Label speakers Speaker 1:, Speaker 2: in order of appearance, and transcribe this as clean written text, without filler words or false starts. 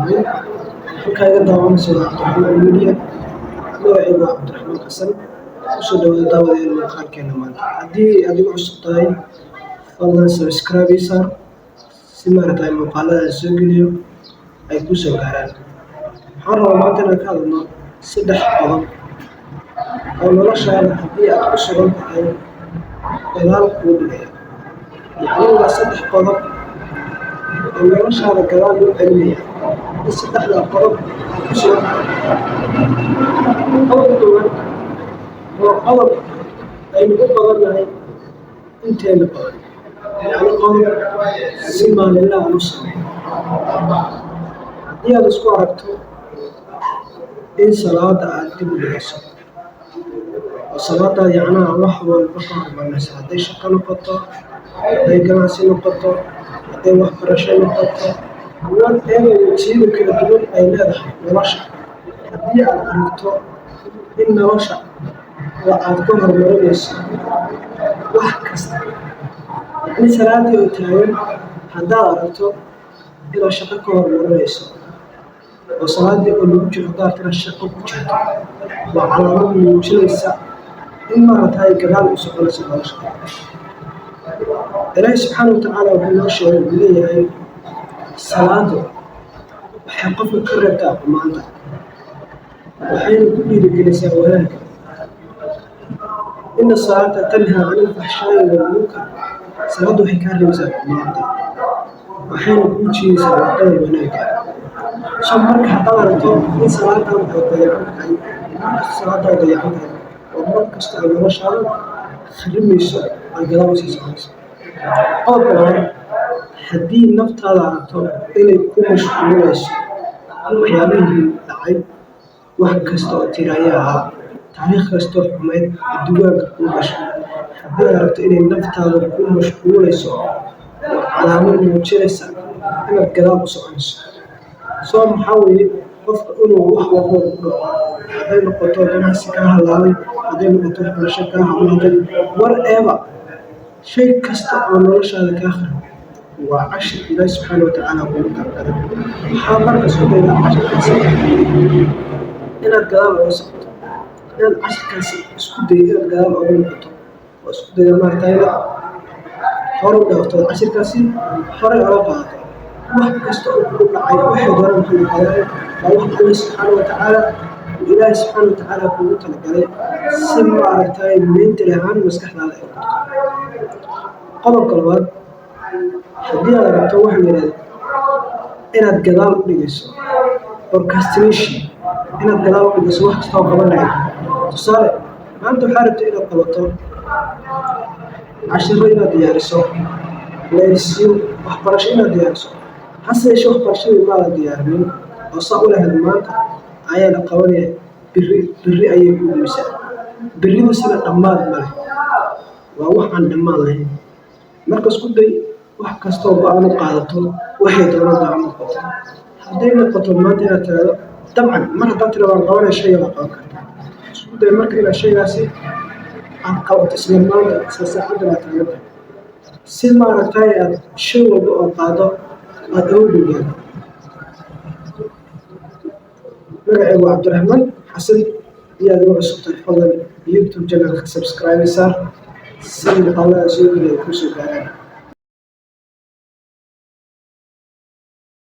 Speaker 1: Salaamay. Halkaa iga daawanaysa waa Cabdiraxmaan Media. Magacaygu waa Cabdiraxmaan Xasan. Kusoo dhawaada, daawadayaal, muuqaalkeena maanta. Haddii aad igu cusub tahay, fadlan subscribe ii saar si maaragtay muuqaalada aan soo geliyo ay kuu soo gaaraan. Waxaan rabaa maanta inaan ka hadalno saddex qodob oo noloshaada haddii aad ku sugan tahay gadaal kuu dhigaya. Yacni waa saddex qodob oo noloshaada gadaal u celinaya. In saddexdaa qodob aad ku sugan tahay. Qodob koowaad waa qodob aynu u badannahay inteena badan. Yacni qodob si maalinle aan u sameeyo. Haddii aad isku aragto in salaada aad dib u dhigayso oo salaada yacnaha wax walba ka hormarinayso, hadday shaqo noqoto, hadday ganacsi noqoto, hadday waxbarasho noqoto, whatever wejiyada kala duwan ay leedahay nolosha, haddii aad aragto in nolosha oo aad ka horumarinayso wax kasta, yacni salaadii oo taagan haddaad aragto inaad shaqo ka horumarinayso, oo salaadii oo lagu jiro haddaad aragto inaad shaqo ku jirto, waa calaamad muujinaysa in maaragtay gadaal u soconayso nolosha. Ilaahay subxaana wa tacaala wuxuu noo sheegay, uu leeyahay, salaadu waxay qofka ka reebtaa xumaanta, waxayna ku dhiirigelisaa wanaagga. إن الصلاة تنهى عن الفحشاء والمنكر. Salaaddu waxay kaa reebaysaa xumaanta, waxayna kuu jiidaysaa waddada wanaagga. So marka haddaad aragto in salaadaadu ay dayacan tahay, markasta salaadaadu dayacan tahay, oo mar kasta ay noloshaada kharimayso, ay gadaal usii soconayso. Qodobka labaad, haddii naftaada aragto inay ku mashquulayso waxyaabihii dhacay, wax kasta oo tiiraanyo ahaa, taariikh kastoo xumayd ee diiwaanka kuu gashay, haddii aad aragto inay naftaada ku mashquulayso, waa calaamad muujinaysa inaad gadaal u soconayso. So maxaa weeye, qofka inuu wax walbo ku dhaco, hadday noqoto ganacsi kaa halaabay, hadday noqoto waxbarasho kaa halaabay, whatever, shay kasta oo noloshaada kaa kharibay waa cashir Ilaahi subxaana wa tacaala kuugu talagalay. Waxaa marka isku daydaa cashirkaasi inaad gadaal uga socoto, inaad cashirkaasi isku daydo inaad gadaal uga noqoto, oo isku daydo maaragtay inaad hore u dhaafto, cashirkaasi horey uga qaadato. Wax kasta oo kugu dhacay, waxay doonaan ha noqdaan, waa wax Alle subxaana wa tacaala, Ilaahi subxaana wa tacaala kuugu talagalay si maaragtay mental ahaan maskaxdaada ay u korto. Qodobka labaad, haddii aad aragto waxa la yidhahdo inaad gadaal u dhigayso, procrastination, inaad gadaal u dhigayso wax kasta oo qaban lahayd. Tusaale, maanta waxaa rabtay inaad qabato cashiro, inaad diyaariso leysyo, waxbarasho inaad diyaariso. Hase yeeshee waxbarashadii maadan diyaarinin, oo saa u lahayd maanta ayaa la qabanaya, berri berri ayay ku geysaa. Berridasina dhammaad ma leh, waa wax aan dhammaad lahayn. Marka isku day wax kastoo go'aan u qaadato, waxay doonaan ha noqoto. Hadday noqoto maanta inaad tiraahdo, dabcan mar haddaad tirahdo waan qabanaya, shayga waa qaban kartaa. Isku day marka inaad shaygaasi aad qabato isla maanta, isla saacaddan aad taagan tahay, si maaragtay aad shay walba oo qaado aad uga guulgaarto. Magacaygu waa Cabdiraxmaan Xasan. Haddii aad igu cusub tahay, fadlan YouTube channelka subscribe saar si muuqaalada soo geliya ay kuu soo gaaraan.